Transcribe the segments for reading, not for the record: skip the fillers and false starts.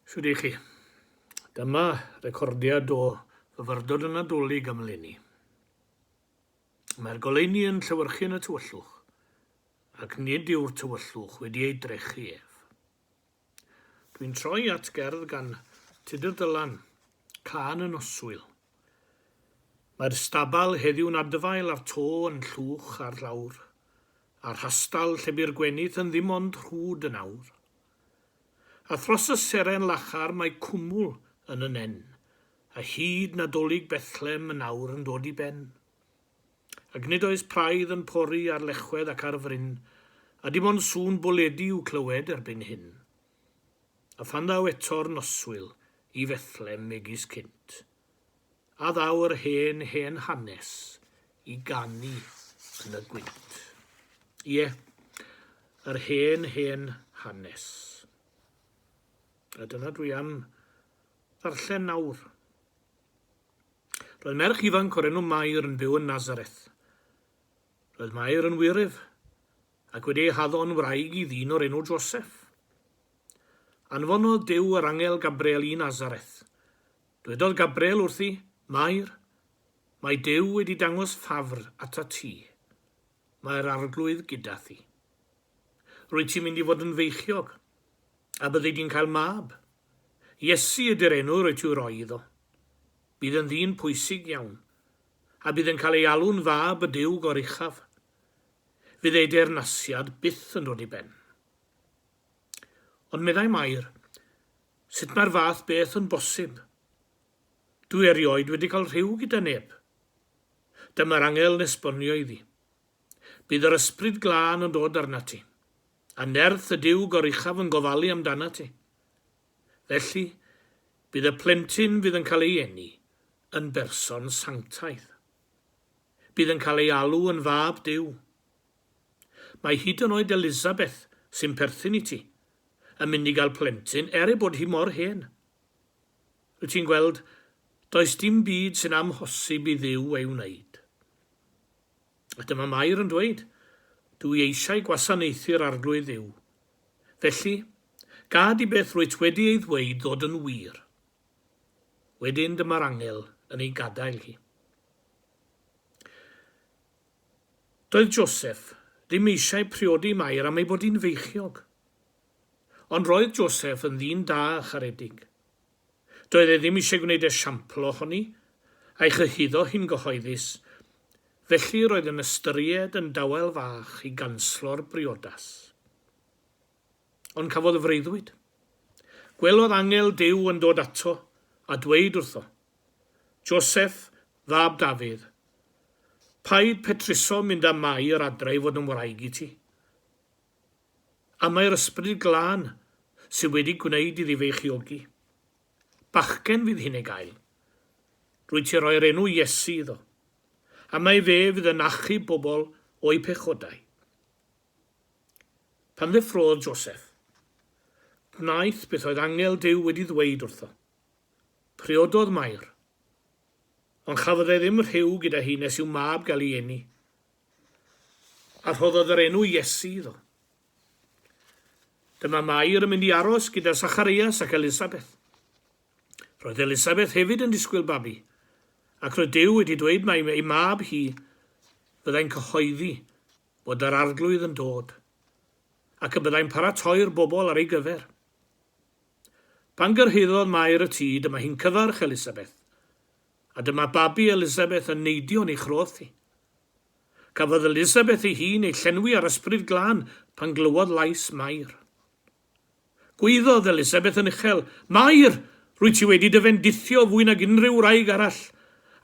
Shwd i chi? Dyma recordiad o fyfyrdod y Nadolig am eleni. Mae'r goleuni yn llewyrchu yn y tywyllwch, ac nid yw'r tywyllwch wedi ei drechu ef. Dwi'n troi at gerdd gan Tudur Dylan, Cân y Noswyl. Mae'r stabal heddiw'n adfail a'r to yn llwch ar lawr, a'r rhastal lle bu'r gwenith yn ddim ond rhwd yn awr. A thros y seren lachar mae cwmwl yn y nen, a hyd Nadolig Bethlem yn awr yn dod i ben. Ac nid oes praidd yn pori ar lechwedd ac ar fryn, a dim ond sŵn bwledi i'w clywed erbyn hyn. A phan ddaw eto'r noswyl i Fethlem megis cynt, a ddaw yr hen, hen hanes i ganu yn y gwynt. Ie, yr hen, hen hanes. A dyna dwi am ddarllen nawr. Roedd merch ifanc o'r enw Mair yn byw yn Nazareth. Roedd Mair yn wyryf ac wedi ei haddo'n wraig i ddyn o'r enw Joseph. Anfonodd Duw yr angel Gabriel i Nazareth. Dwedodd Gabriel wrthi, Mair, mae Duw wedi dangos ffafr atat ti. Mae'r Arglwydd gyda thi. Rwyt ti'n mynd i fod yn feichiog, a byddi di'n cael mab. Iesu ydy'r enw rwyt i'w roi iddo. Bydd yn ddyn pwysig iawn, a bydd yn cael ei alw'n fab y Duw Goruchaf. Fydd ei deyrnasiad byth yn dod i ben. Ond meddai Mair, sut mae'r fath beth yn bosib? Dwi erioed wedi cael rhyw gyda neb. Dyma'r angel yn esbonio iddi. Bydd yr Ysbryd Glân yn dod arnat ti, a nerth y Duw Goruchaf yn gofalu amdanat ti. Felly, bydd y plentyn fydd yn cael ei eni yn berson sanctaidd. Bydd yn cael ei alw yn fab Duw. Mae hyd yn oed Elisabeth, sy'n perthyn i ti, yn mynd i gael plentyn er ei bod hi mor hen. Wyt ti'n gweld, does dim byd sy'n amhosib i Dduw ei wneud. A dyma Mair yn dweud, Dw i eisiau gwasanaethu'r Arglwydd Dduw. Felly, gad i beth rwyt wedi ei ddweud ddod yn wir. Wedyn dyma'r angel yn ei gadael hi. Doedd Joseff ddim eisiau priodi Mair am ei bod hi'n feichiog. Ond roedd Joseff yn ddyn da a charedig. Doedd e ddim eisiau gwneud esiampl ohoni, a'i chyhuddo hi'n gyhoeddus, felly roedd yn ystyried yn dawel fach i ganslo'r briodas. Ond cafodd freuddwyd. Gwelodd angel Duw yn dod ato a dweud wrtho, Joseff, fab Dafydd, paid petruso mynd â Mair adre i fod yn wraig i ti. A mae'r Ysbryd Glân sydd wedi gwneud iddi feichiogi. Bachgen fydd hi'n ei gael. Rwyt ti roi'r enw Iesu iddo. A mai fe fydd yn achub bobl o'u pechodau. Pan ddeffrôdd Joseff, gwnaeth beth oedd angel Duw wedi ddweud wrtho. Priododd Mair. Ond chafodd e ddim rhyw gyda hi nes i'w mab gael ei eni. A rhoddodd yr enw Iesu iddo. Dyma Mair yn mynd i aros gyda Sacharias ac Elisabeth. Roedd Elisabeth hefyd yn disgwyl babi, ac roedd Duw wedi dweud mai ei mab hi fyddai'n cyhoeddi bod yr Arglwydd yn dod, ac y byddai'n paratoi'r bobl ar ei gyfer. Pan gyrhaeddodd Mair y tŷ, dyma hi'n cyfarch Elisabeth, a dyma babi Elisabeth yn neidio yn ei chroth hi. Cafodd Elisabeth ei hun ei llenwi â'r Ysbryd Glân pan glywodd lais Mair. Gwaeddodd Elisabeth yn uchel, Mair, rwyt ti wedi dy fendithio fwy nag unrhyw wraig arall,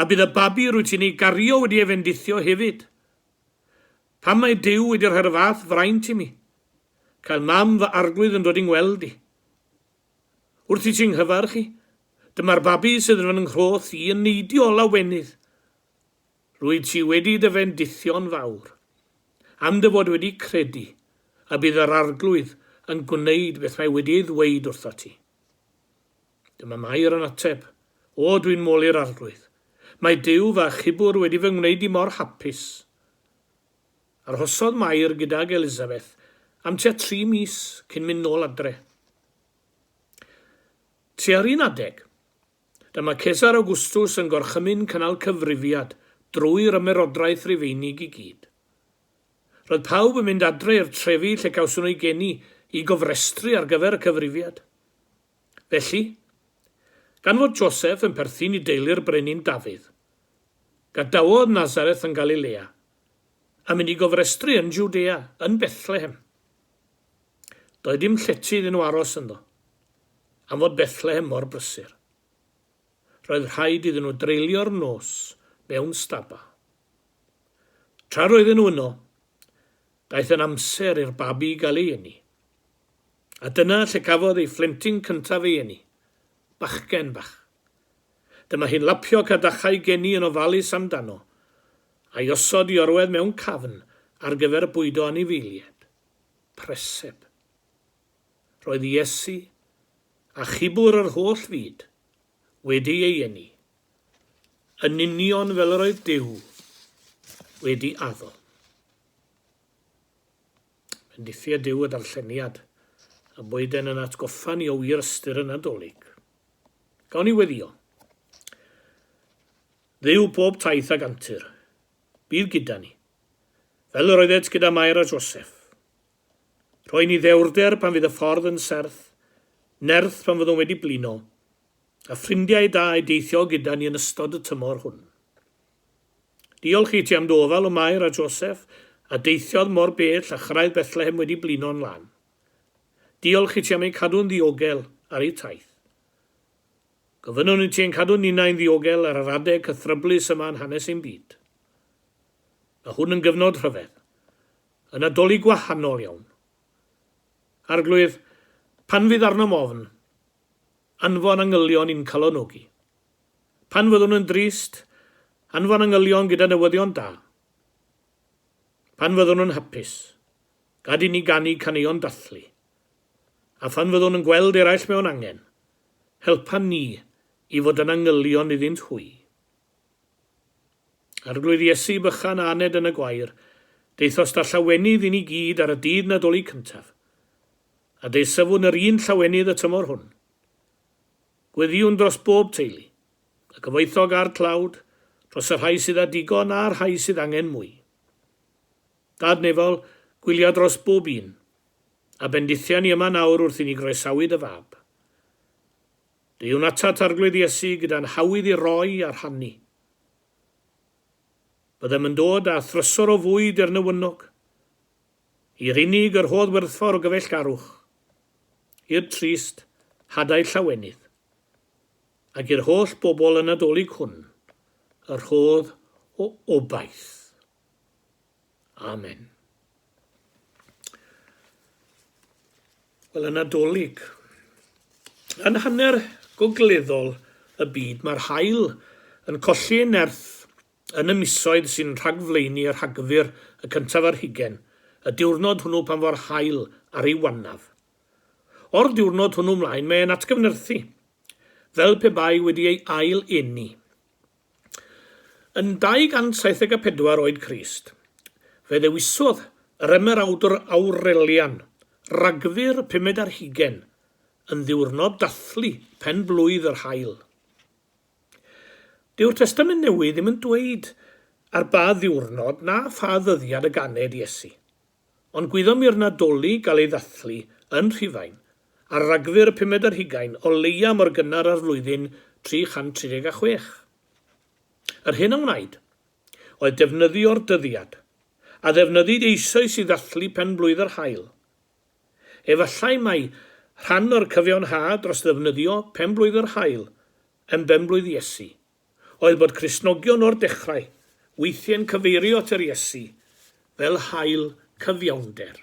a bydd y babi rwyt ti'n ei gario wedi ei fendithio hefyd. Pam mae Duw wedi rhoi'r fath fraint i mi? Cael mam fy arglwydd yn dod i ngweld i. Wrth i ti nghyfarch i, dyma'r babi sydd yn fy nghroth i yn neidio o lawenydd. Rwyt ti wedi dy fendithio'n fawr, am dy fod wedi credu y bydd yr Arglwydd yn gwneud beth mae wedi ei ddweud wrthot ti. Dyma Mair yn ateb, O, dwi'n moli'r Arglwydd. Mae Duw fy achubwr wedi fy ngwneud i mor hapus. Arhosodd Mair gydag Elisabeth am tua tri mis cyn mynd nôl adre. Tua'r un adeg, dyma Cesar Augustus yn gorchymyn cynnal cyfrifiad drwy'r ymerodraeth Rufeinig i gyd. Roedd pawb yn mynd adre i'r trefi lle cawson nhw eu geni i gofrestru ar gyfer y cyfrifiad. Felly, gan fod Joseff yn perthyn i deulu'r brenin Dafydd, gadawodd Nasareth yn Galilea a mynd i gofrestru yn Jwdea, yn Bethlehem. Doedd dim llety iddyn nhw aros ynddo, am fod Bethlehem mor brysur. Roedd rhaid iddyn nhw dreulio'r nos mewn stabal. Tra roedden nhw yno, daeth yn amser i'r babi gael ei eni. A dyna lle cafodd ei phlentyn cyntaf ei eni, bachgen bach. Dyma hi'n lapio cadachau geni yn ofalus amdano, a'i osod i orwedd mewn cafn ar gyfer bwydo anifeiliaid. Preseb. Roedd Iesu, achubwr yr holl fyd, wedi ei eni, yn union fel yr oedd Duw wedi addo. Bendithia Duw y darlleniad, a boed e'n yn atgoffa ni o wir ystyr y Nadolig. Gawn ni weddio. Dduw pob taith ag antur, bydd gyda ni, fel yr oeddet gyda Mair a Joseph. Rhoi ni ddewrder pan fydd y ffordd yn serth, nerth pan fyddwn wedi blino, a ffrindiau da i deithio gyda ni yn ystod y tymor hwn. Diolch i ti am dy ofal o Mair a Joseph, a deithiodd mor bell a chyrraedd Bethlehem wedi blino'n lân. Diolch i ti am eu cadw'n ddiogel ar eu taith. Gofynnwn i ti ein cadw ninnau'n ddiogel ar yr adeg cythryblus yma yn hanes ein byd. Mae hwn yn gyfnod rhyfedd, yn Nadolig gwahanol iawn. Arglwydd, pan fydd arnom ofn, anfon angylion i'n calonogi. Pan fyddwn yn drist, anfon angylion gyda newyddion da. Pan fyddwn yn hapus, gad i ni ganu caneuon dathlu. A phan fyddwn yn gweld eraill mewn angen, helpa ni i fod yn angylion iddynt hwy. Arglwydd Iesu bychan a aned yn y gwair, daethost â llawenydd i ni gyd ar y dydd Nadolig cyntaf, a deisyfwn yr un llawenydd y tymor hwn. Gweddïwn dros bob teulu, y cyfoethog a'r tlawd, dros y rhai sydd â digon a'r rhai sydd angen mwy. Dad nefol, gwylia dros bob un, a bendithia ni yma nawr wrth i ni groesawu dy fab. Deuwn atat, Arglwydd Iesu, gyda'n hawydd i roi a rhannu. Byddem yn dod â thrysor o fwyd i'r newynog, I'r unig yr rhodd werthfawr o gyfeillgarwch, i'r trist, hadau llawenydd, ac i'r holl bobl y Nadolig hwn, y rhodd o obaith. Amen. Wel, y Nadolig. Yn hanner gogleddol y byd, mae'r haul yn colli ei nerth Yn y misoedd sy'n rhagflaenu Rhagfyr y cyntaf ar hugain, y diwrnod hwnnw pan fo'r haul ar ei wannaf. O'r diwrnod hwnnw mlaen mae e'n atgyfnerthu, fel pe bai wedi ei ail eni. Yn 274 oed Crist, fe ddewisodd yr ymerawdwr Aurelian Ragfyr y pumed ar hugain yn ddiwrnod dathlu pen-blwydd yr haul. Dyw'r Testament Newydd ddim yn dweud ar ba ddiwrnod na pha ddyddiad y ganed Iesu. Ond gwyddom i'r Nadolig gael ei ddathlu yn Rhufain ar Ragfyr y pumed ar hugain, o leia mor gynnar â'r flwyddyn 336. Yr hyn a wnaed oedd defnyddio'r dyddiad a ddefnyddid eisoes i ddathlu pen-blwydd yr haul. Efallai mai rhan o'r cyfiawnhad dros ddefnyddio pen-blwydd yr haul yn benblwydd Iesu oedd bod Cristnogion o'r dechrau weithiau'n cyfeirio at yr Iesu fel haul cyfiawnder.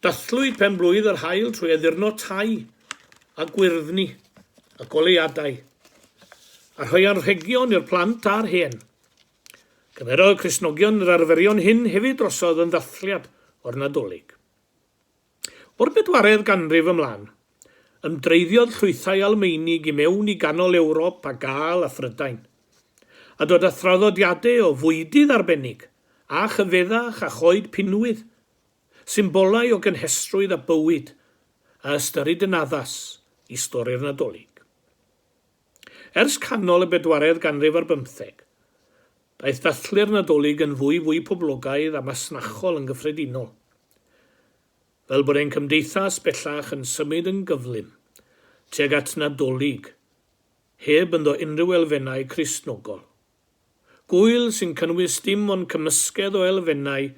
Dathlwyd pen-blwydd yr haul trwy addurno tai a gwyrddni a goleuadau a rhoi anrhegion i'r plant a'r hen. Cymerodd y Cristnogion yr arferion hyn hefyd drosodd yn ddathliad o'r Nadolig. O'r bedwaredd ganrif ymlaen, ymdreiddiodd llwythau Almaenig i mewn i ganol Ewrop a Gâl a Phrydain, a dod â thraddodiadau o fwydydd arbennig, a chyfeddach a choed pinwydd, symbolau o gynhesrwydd a bywyd, a ystyrid yn addas. i stori'r Nadolig. Ers canol y bedwaredd ganrif ar bymtheg, daeth dathlu'r Nadolig yn fwy fwy poblogaidd a masnachol yn gyffredinol. Fel bod ein cymdeithas bellach yn symud yn gyflym tuag at Nadolig heb ynddo unrhyw elfennau Cristnogol. Gŵyl sy'n cynnwys dim ond cymysgedd o elfennau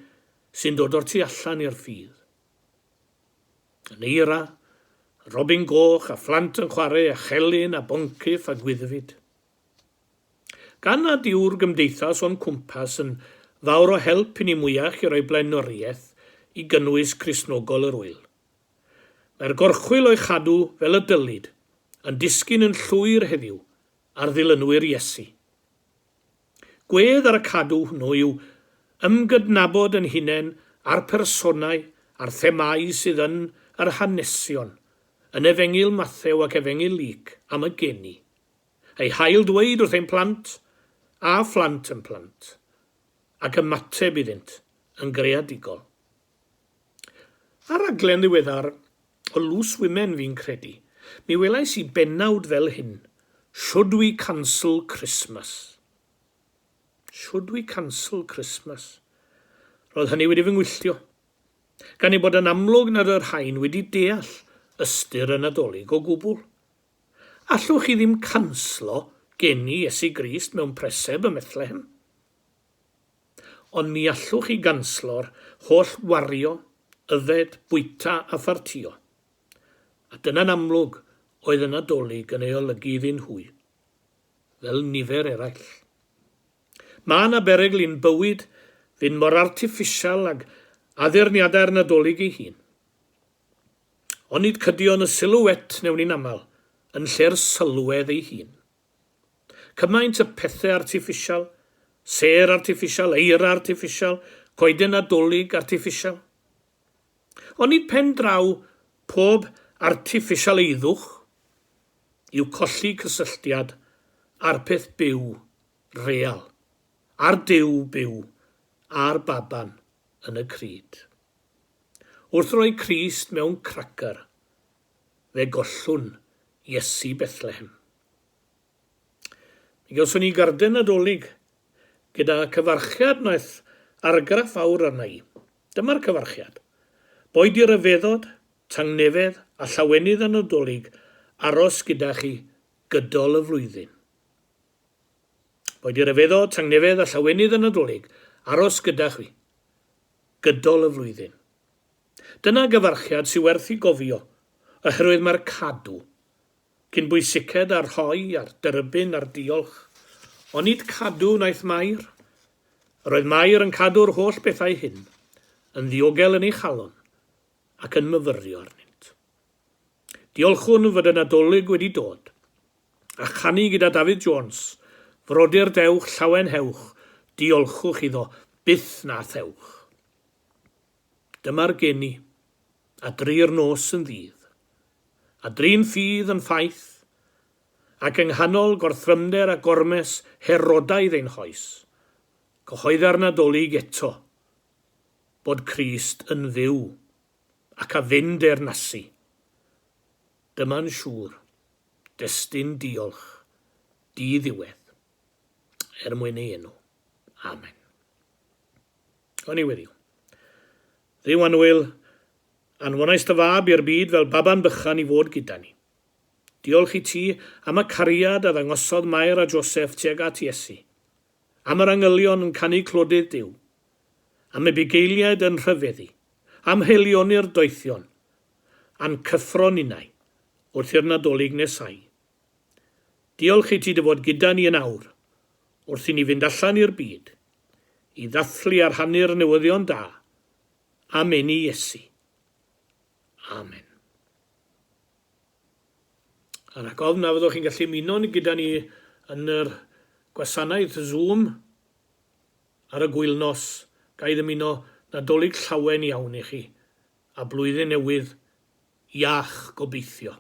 sy'n dod o'r tu allan i'r ffydd. Yn eira, robin goch a phlant yn chwarae a chelyn a boncyff a gwyddfyd. Gan nad yw'r gymdeithas o'n cwmpas yn fawr o help i ni mwyach i roi blaenoriaeth i gynnwys Cristnogol yr ŵyl, mae'r gorchwyl o'i chadw fel y dylid yn disgyn yn llwyr heddiw ar ddilynwyr Iesu. Gwedd ar y cadw hwnnw yw ymgydnabod yn hunain â'r personau a'r themâu sydd yn yr hanesion yn Efengyl Mathew ac Efengyl Luc am y geni, eu hail-ddweud wrth ein plant a phlant yn plant, ac ymateb iddynt yn greadigol. Ar raglen ddiweddar o Loose Women fi'n credu, mi welais i bennawd fel hyn, Should we cancel Christmas? Should we cancel Christmas? Roedd hynny wedi fy ngwylltio, gan ei bod yn amlwg nad oedd rhain wedi deall ystyr y Nadolig o gwbl. Allwch chi ddim canslo geni Iesu Grist mewn preseb ym Methlehem. Ond mi allwch chi ganslo'r holl wario, yfed, bwyta a phartïo. A dyna'n amlwg oedd y Nadolig yn ei olygu iddyn nhwy, fel nifer eraill. Mae 'na berygl i'n bywyd fynd mor artiffisial ag addurniadau'r Nadolig ei hun. Onid cydio yn y silhouette wnewn ni'n aml, yn lle'r sylwedd ei hun. Cymaint y pethe artiffisial, sêr artiffisial, eira artiffisial, coeden Nadolig artiffisial. Onid pen draw pob artiffisialeiddwch yw colli cysylltiad â'r peth byw real, â'r Duw byw a'r baban yn y crud. Wrth roi Crist mewn cracer, fe gollwn Iesu Bethlehem. Mi gawson ni garden Nadolig gyda cyfarchiad wnaeth argraff fawr arna i. Dyma'r cyfarchiad. Boed i ryfeddod, tangnefedd a llawenydd y Nadolig aros gyda chi gydol y flwyddyn. Boed i ryfeddod, tangnefedd a llawenydd y Nadolig aros gyda chwi gydol y flwyddyn. Dyna gyfarchiad sy werth i gofio, oherwydd mae'r cadw Cyn bwysiced â'r rhoi a'r derbyn a'r diolch, onid cadw wnaeth Mair? Yr oedd Mair yn cadw'r holl bethau hyn yn ddiogel yn ei chalon ac yn myfyrio arnynt. Diolchwn fod y Nadolig wedi dod, a chanu gyda Dafydd Jones, Frodyr dewch, llawenhewch, diolchwch iddo, byth na thewch. Dyma'r geni, a dry'r nos yn ddydd, a drin ffydd yn ffaith, ac yng nghanol gorthrymder a gormes Herodaidd ein hoes, cyhoedda'r Nadolig eto bod Crist yn fyw ac a fyn deyrnasu. Dyma'n siŵr destun diolch di-ddiwedd er mwyn ei enw. Amen. O'n i weddiw. Dduw annwyl, anfonais dy fab i'r byd fel baban bychan i fod gyda ni. Diolch i ti am y cariad a ddangosodd Mair a Joseff tuag at Iesu, am yr angylion yn canu clodydd Duw, am y bugeiliaid yn rhyfeddu, am haelioni'r doethion, a'n cyffro ninnau wrth i'r Nadolig nesau. Diolch i ti dy fod gyda ni yn awr, wrth i ni fynd allan i'r byd, i ddathlu a rhannu'r newyddion da am eni Iesu. Amen. A rhag ofn na fyddwch chi'n gallu ymuno gyda ni yn yr gwasanaeth Zoom ar y gwylnos, ga i ddymuno Nadolig llawen iawn i chi a blwyddyn newydd iach gobeithio.